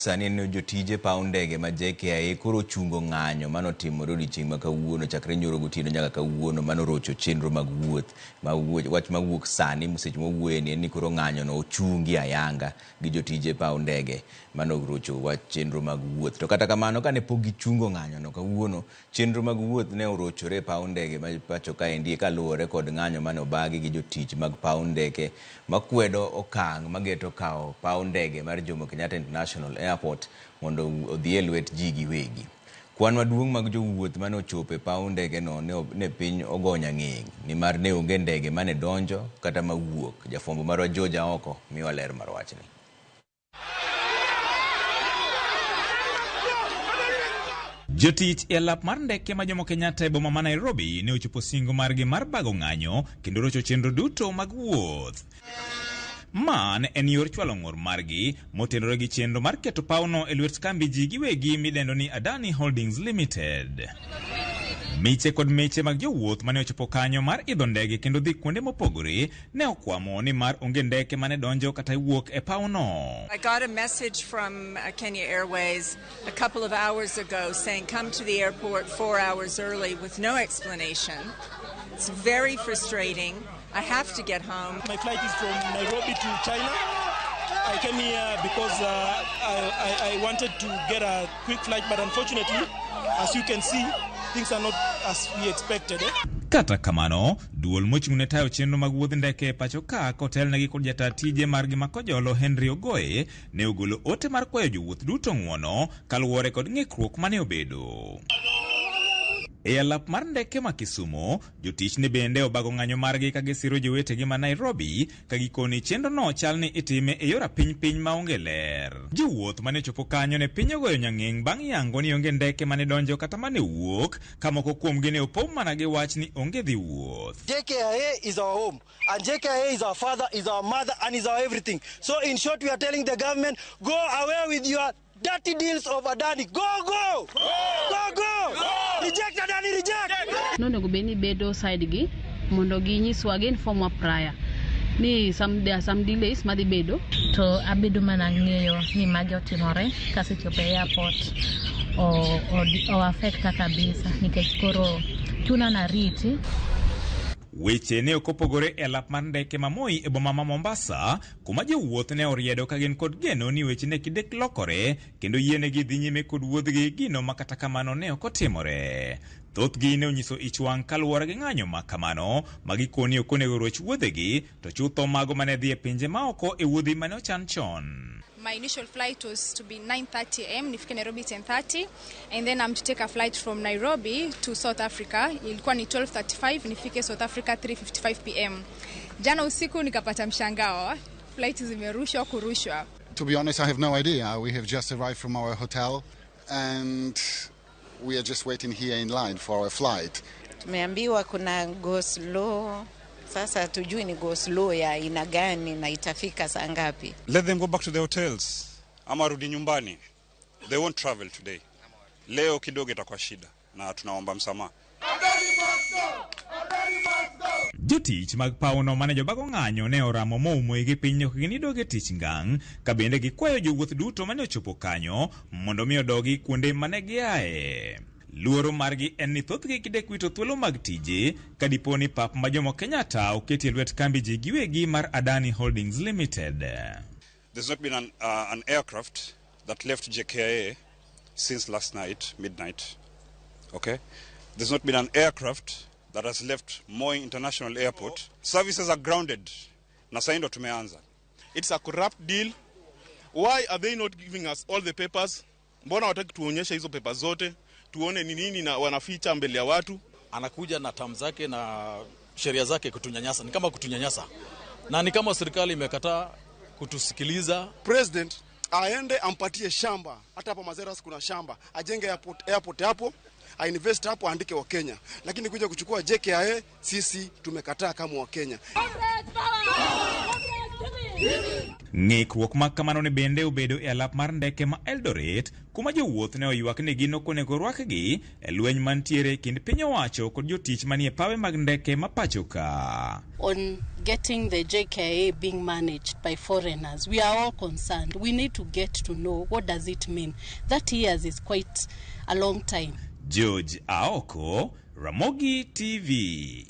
Sani en jotije paw ndege ma JKIA koro ochungo ng'anyo manotimore odiochieng' ma kawuono chakre nyoro gotieno nyaka kawuono manorocho chenro mag wuoth. Wach mawuok sani seche mwawuoye ni en ni koro ng'anyo no ochungi ayanga gi jotije paw ndege manorocho wach chenro mag wuoth. To kata kamano kane pok gichungo ng'anyo no kawuono, chenro mag wuoth ne orochore e paw ndege ma pacho kaendi kaluwore kod ng'anyo mane obagi gi jotich mag paw ndeke makwedo okang' mageto kawo paw ndege mar Jomo Kenyatta International Airport mondo odhi e lwet ji giwegi. Kwan maduong' mag jowuoth mane ochopo e paw ndege no ne piny ogo nyang'eng' nimar ne onge ndege mane donjo kata mawuok. Jafwambo marwa George Aoko miyowa ler mar wachni. Jotich e alap mar ndeke ma Jomo Kenyatta e boma ma Nairobi ne ochopo singo margi mar bago ng'anyo kendo rocho chenro duto mag wuoth. Ma ne en yor chwalo ng'ur margi motenore gi chenro mar keto pawno e lwet kambi ji giwegi midendo ni Adani Holdings Limited. Miche kod miche mag jowuoth mane ochopo kanyo mar idho ndege kendo dhi kuonde mopogore ne okwamo ni mar onge ndeke mane donjo kata wuok e pawno. I got a message from Kenya Airways a couple of hours ago saying come to the airport 4 hours early with no explanation. It's very frustrating. I have to get home. My flight is from Nairobi to China. I came here because I wanted to get a quick flight, but unfortunately, as you can see, things are not as we expected. Kata kamano, duol mochung' ne tayo chenro mag wuodh ndeke e pacho ka kotelnegi kod jata tije margi ma Kojolo Henry Ogoe ne ogolo ote mar kwayo jowuoth duto ng'uono kaluwore kod ng'ikruok mane obedo. E alap mar ndeke ma Kisumu, jotich ne bende obago ng'anyo margi ka gisiro jowetegi ma Nairobi ka gikoni chenrono chal ni itime e yor apiny piny maonge ler. Jowuoth mane ochopo kanyo ne piny ogoyo nyang'eng' bang' yango ni onge ndeke mane donjo kata mane wuok, ka moko kuomgi ne opong' mana gi wach ni onge dhi wuoth. JKIA is our home, and JKIA is our father, is our mother, and is our everything. So in short, we are telling the government, go away with your dirty deals of Adani. Go, go! Go, go! Reject Adani, reject! Nonego bed ni bedo side gi mondo ginyiswa, gi inform wa prior ni there are some delays madhi bedo. To abedo mana ng'eyo ni magi otimore kasechopo e airport o affecta kabisa nikech koro chuna nariti. Weche ne ok opogore e alap mar ndeke ma Moi e boma ma Mombasa, kuma jowuoth ne oriedo ka gin kod geno ni weche ne kidek lokore kendo yienegi dhi nyime kod wuodhgi, gino ma kata kamano ne ok otimore. Thothgi ne onyiso ich wang' kaluwore gi ng'anyo ma kamano ma gikoni ok onego roch wuodhegi, to chutho mago mane dhi e pinje maoko e wuodhi mane ochan chon. My initial flight was to be 9:30 a.m., nifike Nairobi 10:30, and then I'm to take a flight from Nairobi to South Africa. Ilikuwa ni 12:35, nifike South Africa 3:55 p.m. Jana usiku nikapata mshangao, flight zimerushwa kurushwa. To be honest, I have no idea. We have just arrived from our hotel and we are just waiting here in line for our flight. Tumeambiwa kuna go slow. Sasa tujui ni go slow ya aina gani na itafika saa ngapi. Let them go back to the hotels ama rudi nyumbani. They won't travel today. Leo kidogo itakuwa shida na tunaomba msamaha. Jotich mag pawno mane jobago ng'anyo ne oramo moumo igi piny ok ginidog e tich ngang', ka bende gikwayo jowuoth duto mane ochopo kanyo mondo mi odogi kuonde mane giaye. Luoro margi en ni thothgi gidek wito thuolo mag tije ka dipo ni pap ma Jomo Kenyatta oketi e lwet kambi ji giwegi mar Adani Holdings Limited. There's not been an aircraft that left JKIA since last night, midnight. Okay? There's not been an aircraft that has left Moi International Airport. Services are grounded. Na sasa ndo tumeanza. It's a corrupt deal. Why are they not giving us all the papers? Mbona wataki tuonyeshe hizo papers zote? Tuone ni nini na wanaficha mbele ya watu. Anakuja na terms zake na sheria zake kutunyanyasa, ni kama kutunyanyasa. Na ni kama serikali imekataa kutusikiliza. President aende ampatie shamba, hata hapa Mazeras kuna shamba, ajenge airport hapo, ainvest hapo, aandike wa Kenya. Lakini kuja kuchukua JKIA, sisi tumekataa kama wa Kenya. Ng'ikruok ma kamano ne bende obedo e alap mar ndeke ma Eldoret kuma jowuoth ne oywak ni gin ok onego rwakgi e lweny mantiere e kind piny owacho kod jotich manie pawe mag ndeke ma pacho ka. On getting the JKIA being managed by foreigners, we are all concerned. We need to get to know what does it mean. 30 years is quite a long time. George Aoko, Ramogi TV.